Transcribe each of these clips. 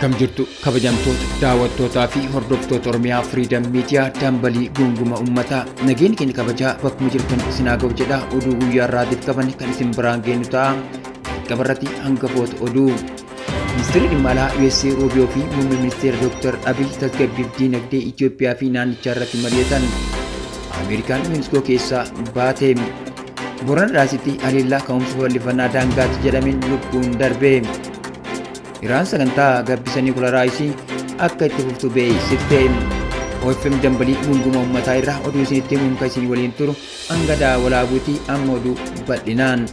Akkam jirtu kabajamtoota daawwattootaa fi hordoftoota Oromiyaa Freedom Media, dambalii gunguma uummataa. Nageenyi keenya kabajaa bakkuma jirtan isin haa ga'u jedha. Oduu guyyaa har'aatiif qaban kan isin biraan geenyu ta'a. Jalqaba irratti hangafoota oduu. Ministeerri dhimma alaa USA Ruubiyoo fi muummee ministeera Dr. Abiy tasgabbiif diinagdee Itoophiyaa fi naannichaa irratti mari'atan. Ameerikaan UNESCO keessaa baate. Boorana Dhaasitti haleellaa ka'umsa babal'ifannaa daangaatti jedhameen lubbuun darbe. Iraan sagantaa gabbisa niwukilaaraa isii akka itti fuftu beeksifte. OFM dambalii gunguma uummataa irraa oduu isinitti himuun kan isin waliin turu hanga daawwalaabuuti. Amma oduu bal'inaan.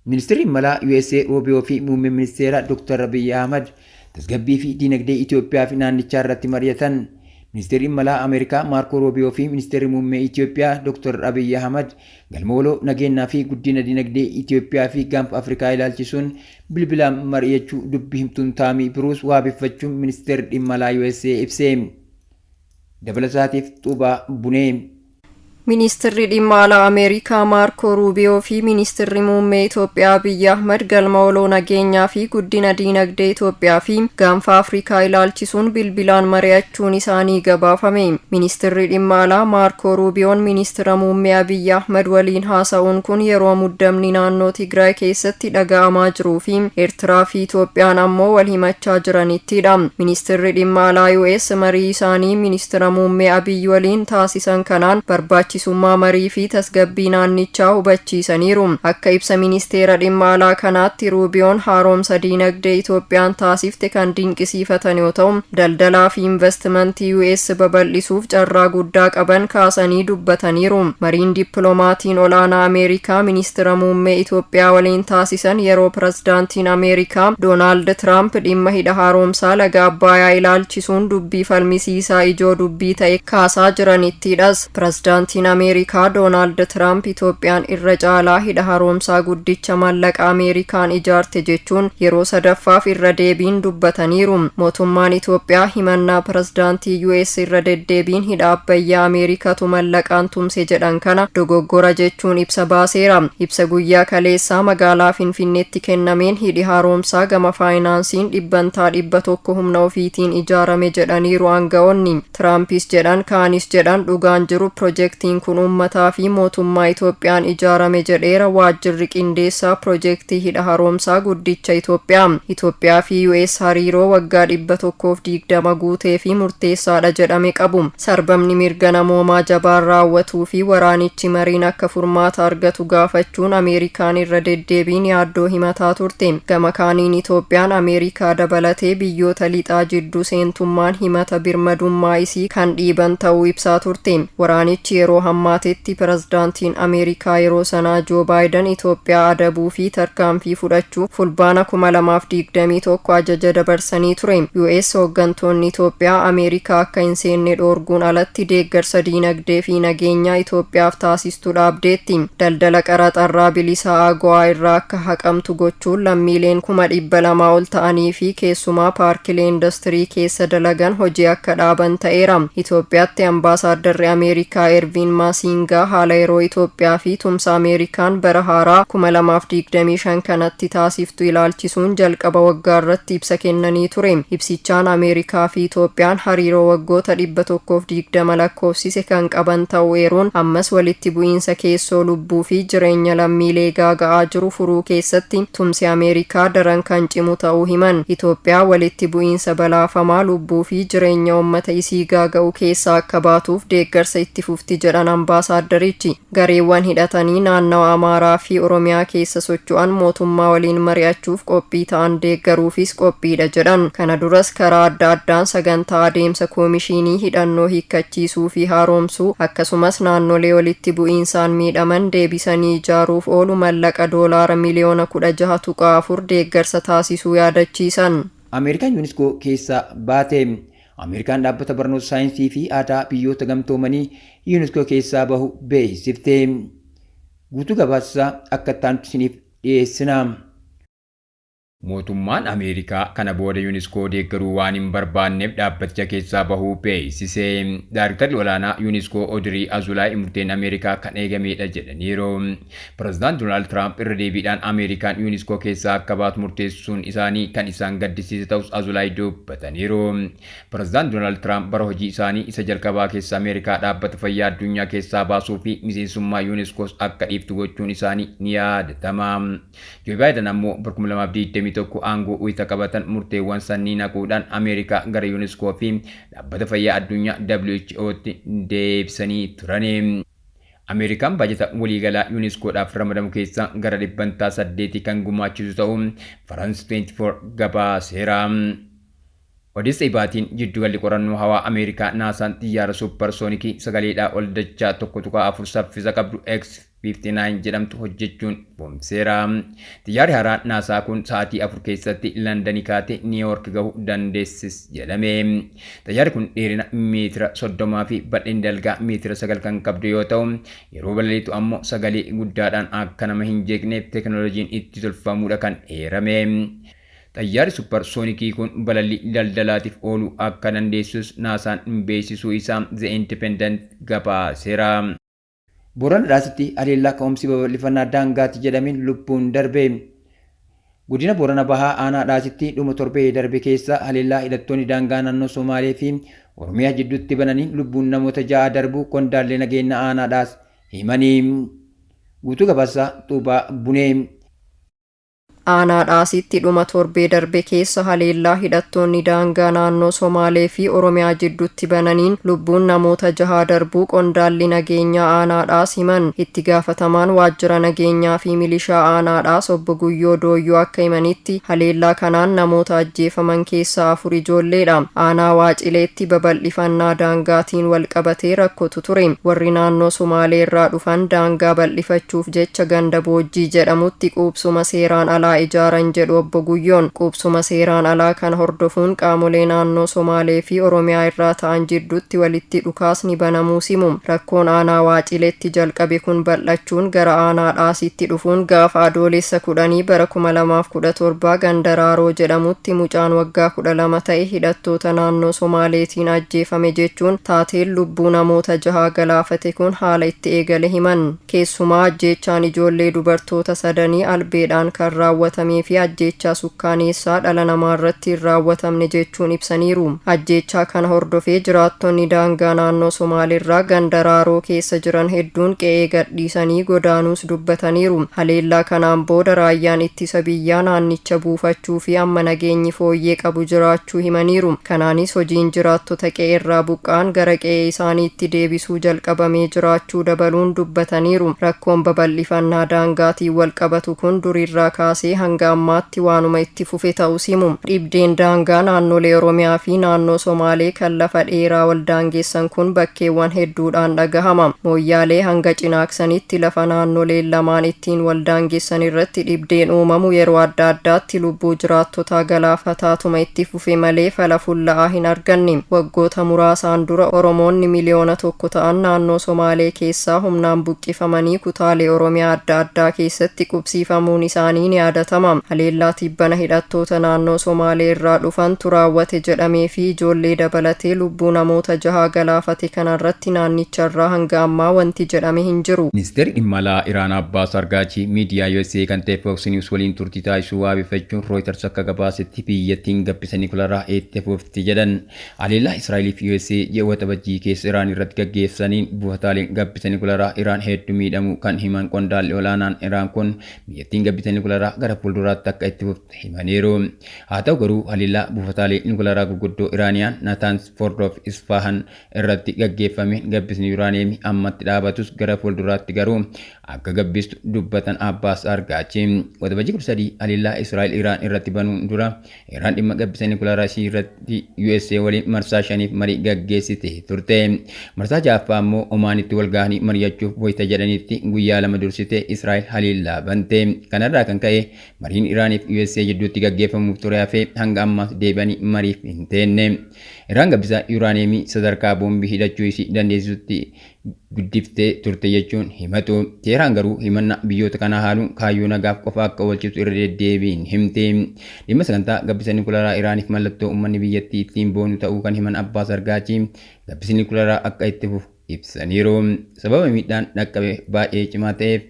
Ministeerri dhimma alaa USA Ruubiyoo fi muummeen ministeera Dr. Abiy Ahmad tasgabbii fi diinagdee Itoophiyaa fi naannichaa irratti mari'atan. Ministeerri dhimma alaa Ameerikaa Maarkoo Ruubiyoo fi ministeerri muummee Itoophiyaa Dr. Abiy Ahmad galma waloo nageenyaa fi guddina dinagdee Itoophiyaa fi gaanfa Afrikaa ilaalchisuun bilbilaan mari'achuu dubbi himtuun Taamii Biruus waabeffachuun ministeerri dhimma alaa USA ibse. Dabalataatiif Xuubaa Bunee. Ministirri dhimma alaa Ameerikaa Maarkoo Ruubiyoo fi Ministirri muummee Itoophiyaa Abiyyi Ahmad galma waloo nageenyaa fi guddina diinagdee Itoophiyaa fi gaanfa Afrikaa ilaalchisuun bilbilaan mari'achuun isaanii gabaafame. Ministirri dhimma alaa Maarkoo Ruubiyoon ministira muummee Abiyyi Ahmad waliin haasa'uun kun yeroo muddamni naannoo Tigraay keessatti dhaga'amaa jiruu fi Eertiraa fi Itoophiyaan ammoo wal himachaa jiranittidha. Ministirri dhimma alaa US marii isaanii ministira muummee Abiyyi waliin taasisan kanaan barbaachisummaa marii fi tasgabbii naannichaa hubachiisaniiru. Akka ibsa ministeera dhimma alaa kanaatti, Ruubiyoon haaromsa diinagdee Itoophiyaan taasifte kan dinqisiifatan yoo ta'u, daldalaa fi investimentii US babal'isuuf carraa guddaa qaban kaasanii dubbataniiru. Mariin dippiloomatiin olaanaa Ameerikaa ministira muummee Itoophiyaa waliin taasisan yeroo pirezidaantiin Ameerikaa Doonaald Tiraamp dhimma hidha haaromsaa laga Abbayaa ilaalchisuun dubbii falmisiisaa ijoo dubbii ta'e kaasaa jiranittidhas. Pirezidaantiin Ameerikaa Doonaald Tiraamp Itoophiyaan irra caalaa hidha haaromsaa guddicha maallaqa Ameerikaan ijaarte jechuun yeroo sadaffaaf irra deebiin dubbataniiru. Mootummaan Itoophiyaa himannaa pirezidaantii US irra deddeebiin hidha Abbayyaa Ameerikaatu mallaqaan tumse jedhan kana dogoggora jechuun ibsa baaseera. Ibsa guyyaa kaleessaa magaalaa Finfinneetti kennameen hidhi haaromsaa gama faayinaansiin 100% humna ofiitiin ijaarame jedhaniiru aanga'oonni. Tiraampis jedhan kaanis jedhan, dhugaan jiru pirojektiin kun uummataa fi mootummaa Itoophiyaan ijaarame jedheera waajjirri qindeessaa pirojektii hidha haaromsaa guddicha Itoophiyaa. Itoophiyaa fi US hariiroo waggaa 120 guutee fi murteessaadha jedhame qabu. Sarbamni mirga namoomaa jabaan raawwatuu fi waraanichi mariin akka furmaata argatu gaafachuun Ameerikaan irra deddeebiin yaaddoo himataa turte. Gama kaaniin Itoophiyaan Ameerikaa dabalatee biyyoota lixaa jidduu seentummaan himata birmadummaa isii kan dhiiban ta'uu ibsaa turte. Waraanichi yeroo hammaatetti pirezidaantiin Ameerikaa yeroo sanaa Joo Baayiden Itoophiyaa adabuu fi tarkaanfii fudhachuu Fulbaana 2021 ajaja dabarsanii ture. US hooggantoonni Itoophiyaa Ameerikaa akka hin seenne dhoorguun alatti deeggarsa diinagdee fi nageenyaa Itoophiyaaf taasistu dhaabdeetti. Daldala qaraxarraa bilisaa AGOA irraa akka haqamtu gochuun lammiileen 200,000 ol ta'anii fi keessumaa paarkilee industirii keessa dalagan hojii akka dhaaban ta'eera. Itoophiyaatti ambaasaaddarri Ameerikaa Erviin Maasingaa haala yeroo Itoophiyaa fi tumsa Ameerikaan bara haaraa 2025 kanatti taasiftu ilaalchisuun jalqaba waggaa irratti ibsa kennanii ture. Ibsichaan Ameerikaa fi Itoophiyaan hariiroo waggoota 120 lakkoofsise kan qaban ta'uu eeruun, ammas walitti bu'iinsa keessoo lubbuu fi jireenya lammiilee gaaga'aa jiru furuu keessatti tumsi Ameerikaa daran kan cimu ta'uu himan. Itoophiyaa walitti bu'iinsa balaafamaa lubbuu fi jireenya uummata isii gaaga'u keessaa akka baatuuf deeggarsa itti fufti jedhan ambaasaaddarichi. Gareewwan hidhatanii naannawa Amaaraa fi Oromiyaa keessa socho'an mootummaa waliin mari'achuuf qophii ta'an deeggaruufis qophiidha jedhan. Kana duras karaa adda addaan sagantaa adeemsa koomishinii hidhannoo hiikkachiisuu fi haaromsuu, akkasumas naannolee walitti bu'iinsaan miidhaman deebisanii ijaaruuf oolu mallaqa doolaara miliyoona 16.4 deeggarsa taasisuu yaadachiisan. Ameerikaan UNESCO keessaa baate. Ameerikaan dhaabbata barnoota saayinsii fi aadaa biyyoota gamtoomanii UNESCO keessaa bahu beeksifte. Guutuu gabaasaa akka itti isiniif dhiyeessina. Mootummaan Ameerikaa kana booda UNESCO deeggaruu waan hin barbaanneef dhaabbaticha keessaa bahuu beeksise. Daayrektarri olaanaa UNESCO Audrey Azoulay murteen Ameerikaa kan eegamedha jedhaniiru. Pireezidaant Doonaald Tiraamp irra deebiidhaan Ameerikaan UNESCO keessaa akka baatu murteessuun isaanii kan isaan gaddisiise ta'us Azoulay dubbataniiru. Pireezidaant Doonaald Tiraamp bara hojii isaanii isa jalqabaa keessa Ameerikaa dhaabbata fayyaa addunyaa keessaa baasuu fi miseensummaa UNESCOs akka dhiiftu gochuun isaanii ni yaadatama. Joo Baayiden ammoo bara 2021 aangoo wayita qabatan murteewwan sanniin haquudhaan Ameerikaa gara UNESCO fi dhaabbata fayyaa addunyaa WHO'tti deebisanii turani. Ameerikaan baajata waliigalaa UNESCOdhaaf ramadamu keessaa gara 8% kan gumaachisu ta'uu France 24 gabaaseera. Odeessa ibaatiin jiddugalli qorannoo hawaa Ameerikaa NASAn xiyyaara suupparsoonikii sagaleedhaa ol dachaa 1.4 saffisa qabdu X-59 jedhamtu hojjechuun boomseera. Xiyyaarri haaraan NASA kun sa'aatii 4 keessatti Londonii kaatee Niiwuyoork gahuu dandeessis jedhame. Xiyyaarri kun dheerina meetira 30 fi bal'ina dalgaa meetira 9 kan qabdu yoo ta'u, yeroo balaliitu ammoo sagalee guddaadhaan akka nama hin jeeqneef teekinooloojiin itti tolfamuudha kan eerame. Xayyaarri suupparsoonikii kun balalii daldalaatiif ooluu akka dandeessus NASAn beeksisuu isaa The Independent gabaaseera. Boorana Dhaasitti haleellaa ka'umsi babal'ifannaa daangaatti jedhameen lubbuun darbe. Godina Boorana Bahaa aanaa Dhaasitti dhuma torbee darbe keessa haleellaa hidhattoonni daangaa naannoo Somaalee fi Oromiyaa jidduutti bananii lubbuun namoota 6 darbuu qondaallee nageenya aanaa Dhaas himanii. Guutuu gabaasaa Xuubaa Bunee. Aanaa Dhaasitti dhuma torbee darbe keessa haleellaa hidhattoonni daangaa naannoo Somaalee fi Oromiyaa jidduutti bananiin lubbuun namoota 6 darbuu qondaalli nageenyaa aanaa Dhaas himan. Itti gaafatamaan waajjira nageenyaa fi milishaa aanaa Dhaas obbo Guyyoo Dooyyoo akka himanitti haleellaa kanaan namoota ajjeefaman keessaa 4 ijoolleedha. Aanaa Waacileetti babal'ifannaa daangaatiin wal qabatee rakkotu ture. Warri naannoo Somaalee irraa dhufan daangaa bal'ifachuuf jecha ganda Boojjii jedhamutti quubsuma seeraan alaa ijaaran jedhu obbo Guyyoon. Quubsuma seeraan alaa kan hordofuun qaamolee naannoo Somaalee fi Oromiyaa irraa ta'an jidduutti walitti dhukaasni banamuu simu. Rakkoon aanaa Waacileetti jalqabe kun bal'achuun gara aanaa Dhaasitti dhufuun gaafa adoolessa 10 bara 2017 ganda Raaroo jedhamutti mucaan waggaa 12 ta'e hidhattoota naannoo Somaaleetiin ajjeefame jechuun taateen lubbuu namoota 6 galaafate kun haala itti eegale himan. Keessumaa ajjeechaan ijoollee dubartoota 3 albeedhaan kan raawwatamee fi ajjeechaa sukkaaneessaa dhala namaa irratti hin raawwatamne jechuun ibsaniiru. Ajjeechaa kana hordofee jiraattonni daangaa naannoo Somaaleerraa ganda Raaroo keessa jiran hedduun qe'ee gadhiisanii godaanuus dubbataniiru. Haleellaa kanaan booda raayyaan ittisa biyyaa naannicha buufachuu fi amma nageenyi fooyyee qabu jiraachuu himaniiru. Kanaanis hojiin jiraattota qe'eerraa buqqa'an gara qe'ee isaaniitti deebisuu jalqabamee jiraachuu dabaluun dubbataniiru. Rakkoon babal'ifannaa daangaatiin wal qabatu kun durirraa kaasee hanga ammaatti waanuma itti fufe ta'uu himu. Dhibdeen daangaa naannolee Oromiyaa fi naannoo Somaalee kan lafa dheeraa wal daangessan kun bakkeewwan hedduudhaan dhagahama. Mooyyaalee hanga cinaaksanitti lafa naannoleen lamaan ittiin wal daangessan irratti dhibdeen uumamu yeroo adda addaatti lubbuu jiraattotaa galaafataatuma itti fufe malee fala fulla'aa hin arganne. Waggoota muraasaan dura Oromoonni miliyoona 1 ta'an naannoo Somaalee keessaa humnaan buqqifamanii kutaalee Oromiyaa adda addaa keessatti qubsiifamuun isaanii ni yaadatama. Haleellaa tibbana hidhattoota naannoo Somaalee irraa dhufantu raawwate jedhamee fi ijoollee dabalatee lubbuu namoota 6 galaafate kanarratti naannicharraa hanga ammaa wanti jedhame hin jiru. Ministeerri dhimma alaa Iraan Abbaas Argaachii miidiyaa USA kan ta'e Fox News waliin turtii taasisuu waabeffachuun Reuters akka gabaasetti biyyattiin gabbisa Niikularaa itti fufti jedhan. Haleellaa Israa'elii fi USA ji'a Waxabajjii keessa Iraan irratti gaggeessaniin buufataaleen gabbisa Niikularaa Iraan hedduu miidhamuu kan himan qondaalli olaanaan Iraan kun biyyattiin gabbisa Niikularaa gara fuulduraatti akka itti fufte himaniiru. Haa ta'u garuu haleellaa buufataalee Niikularaa gurguddoo Iraaniyaan Natanz, Fordoo fi Isfahan irratti gaggeeffameen gabbisni yuuraaniyeemii ammatti dhaabatus gara fuulduraatti garuu akka gabbistu dubbatan Abbaas Argaachi. Waxabajjii 13 haleellaa Israa'el Iraan irratti banuun dura Iraan dhimma gabbisa Niikularaa ishii irratti USA waliin marsaa 5 marii gaggeessite turte. Marsaa 6ffaa ammoo Omaanitti wal gahanii mari'achuuf wayita jedhanitti guyyaa 2 dursite Israa'el haleellaa bante. Kanarraa kan ka'e Mariin Iraaniif USA jidduutti gaggeeffamuuf ture hafee hanga ammaas deebi'anii mariif hin teenne. Iraan gabbisa yuuraaneemii sadarkaa boombii hidhachuu isii dandeessisutti guddiftee turte jechuun himatu. Teheraan garuu himannaa biyyoota kanaa haaluun kaayyoo nagaaf qofa akka oolchitu irra deddeebiin himte. Dhimma sagantaa gabbisa niwukilaraa Iraaniif mallattoo uummanni biyyattii ittiin boonu ta'uu kan himan Abbaas Argaachi gabbisi niwukilaraa akka itti fufu ibsaniiru. Sababa miidhaan dhaqqabe baay'ee cimaa ta'eef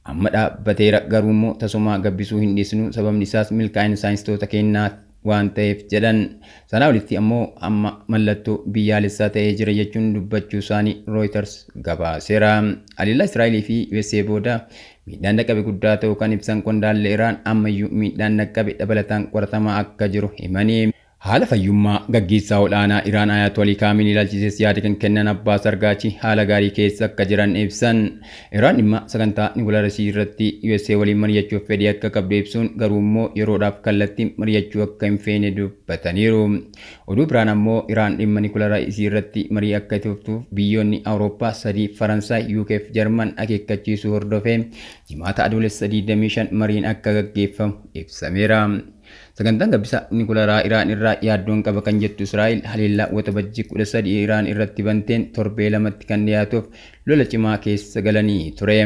amma dhaabbateera, garuu immoo tasumaa gabbisuu hin dhiisnu, sababni isaas milkaa'ina saayinsistoota keenyaa waan ta'eef jedhan. Sanaa olitti ammoo amma mallattoo biyyaalessaa ta'ee jira jechuun dubbachuu isaanii Reuters gabaaseera. Haleellaa Israa'elii fi USA booda miidhaan dhaqqabe guddaa ta'uu kan ibsan qondaalli Iraan ammayyuu miidhaan dhaqqabe dabalataan qoratamaa akka jiru himanii. Haala fayyummaa gaggeessaa ol'aanaa Iraan Ayatollah Ali Khamenei ilaalchisees yaada kan kennan Abbaas Argaachi haala gaarii keessa akka jiran ibsan. Iraan dhimma sagantaa niwukilaraa irratti USA waliin mari'achuuf fedhii akka qabdu ibsuun, garuu immoo yeroodhaaf kallattiin mari'achuu akka hin feene dubbataniiru. Oduu biraan ammoo Iraan dhimma niwukilaraa isii irratti marii akka itti fuftuuf biyyoonni Awurooppaa sadii, Faransaay, UK fi Jarman akeekkachiisuu hordofee Jimaata Adoolessa 25 mariin akka gaggeeffamu ibsameera. Sagantaan gabbisa niwukilaraa Iraan irraa yaaddoon qaba kan jettu Israa'el haleellaa Waxabajjii 13 Iraan irratti banteen torbee lamatti kan dhiyaatuuf lola cimaa keessa galanii ture.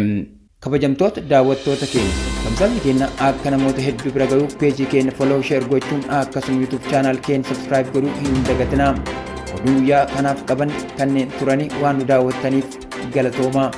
Kabajamtoota daawwattoota keenya, tamsaasni keenya akka namoota hedduu bira gahuuf peejii keenya follow, share gochuun akkasuma YouTube channel keenya subscribe godhuu hin dagatinaa. Oduun guyyaa kanaaf qaban kanneen turanii, waan nu daawwattaniif galatoomaa.